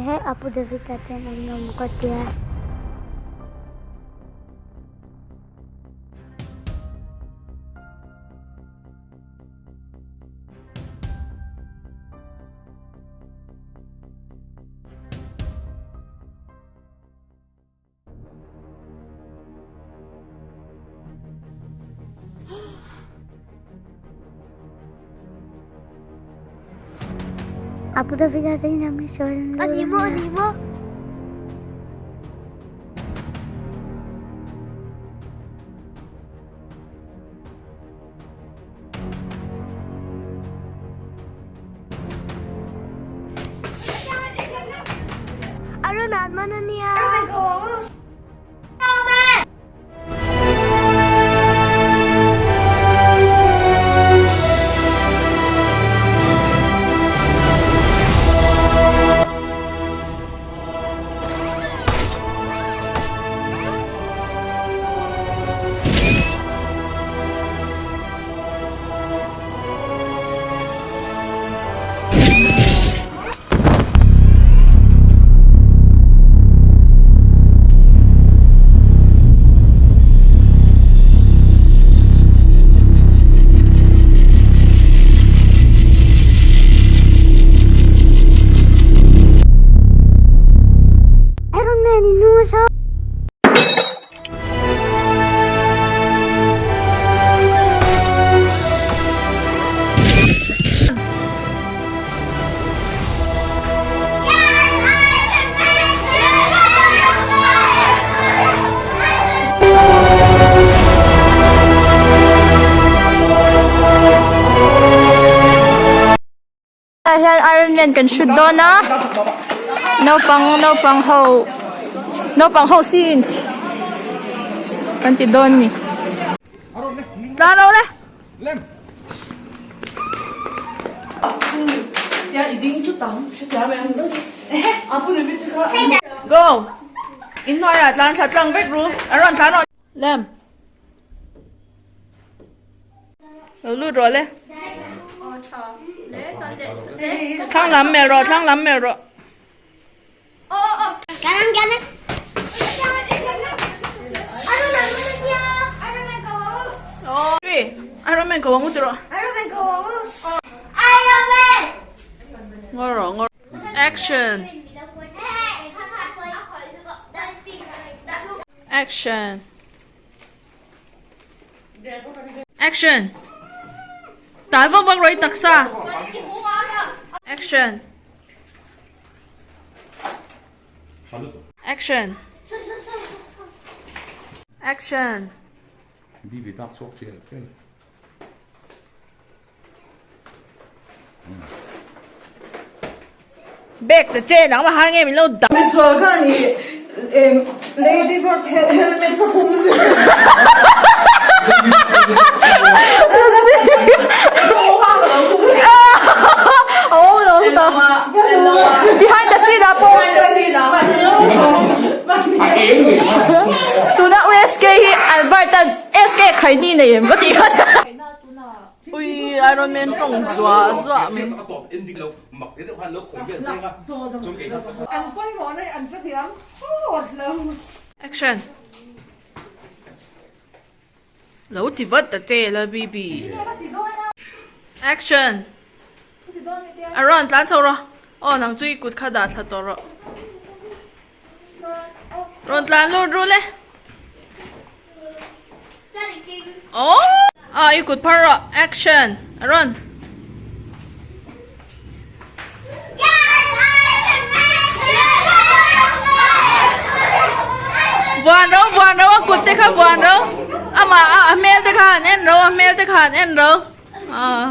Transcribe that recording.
Ehe Apu David-a ten an lawm ka tia. Apu David-a te in ami sawi an lo. Ani maw ani maw. Arun man a nia. Iron Man in hnung a saw. Ah hian Iron Man kan shoot dawn a naupang naupang ho naupang ho scene kan ti dawn ni. Tlan lo le. Go. In hnuaiah tlan thla tlang vek ru. A rawn tlan rawh. Lem. Lo lut rawh le. Thlang lam mel rawh, thlang lam mel rawh. Iron Man ko ang rawh. Iron Man. Ngor rawh, ngor. Action. Action. Action. Tal vak vak rawh i taksa. Action. Action. Action. Bibi tak chhuak chial chial. Bag ta che nang ma ha nge min lo dah. Misual khan i Lady Bird helmet kha khum zir. Behind the scene ah pawh. Tuna USK hi Albert an SK khaini nei em va tih khan. Ui Iron Man tawng zuah zuah mai. Action. Lo ti vat ta che la Bibi. Action. A rawn tlan chho rawh. Aw nang chu i kut kha dah thla tawh rawh. Rawn tlan lut ru le. Aw ah i kut phar rawh. Action. A rawn. Vuan ro vuan ro a kut te kha vuan ro amah a hmel te kha han en ro a hmel te kha han en ro ah.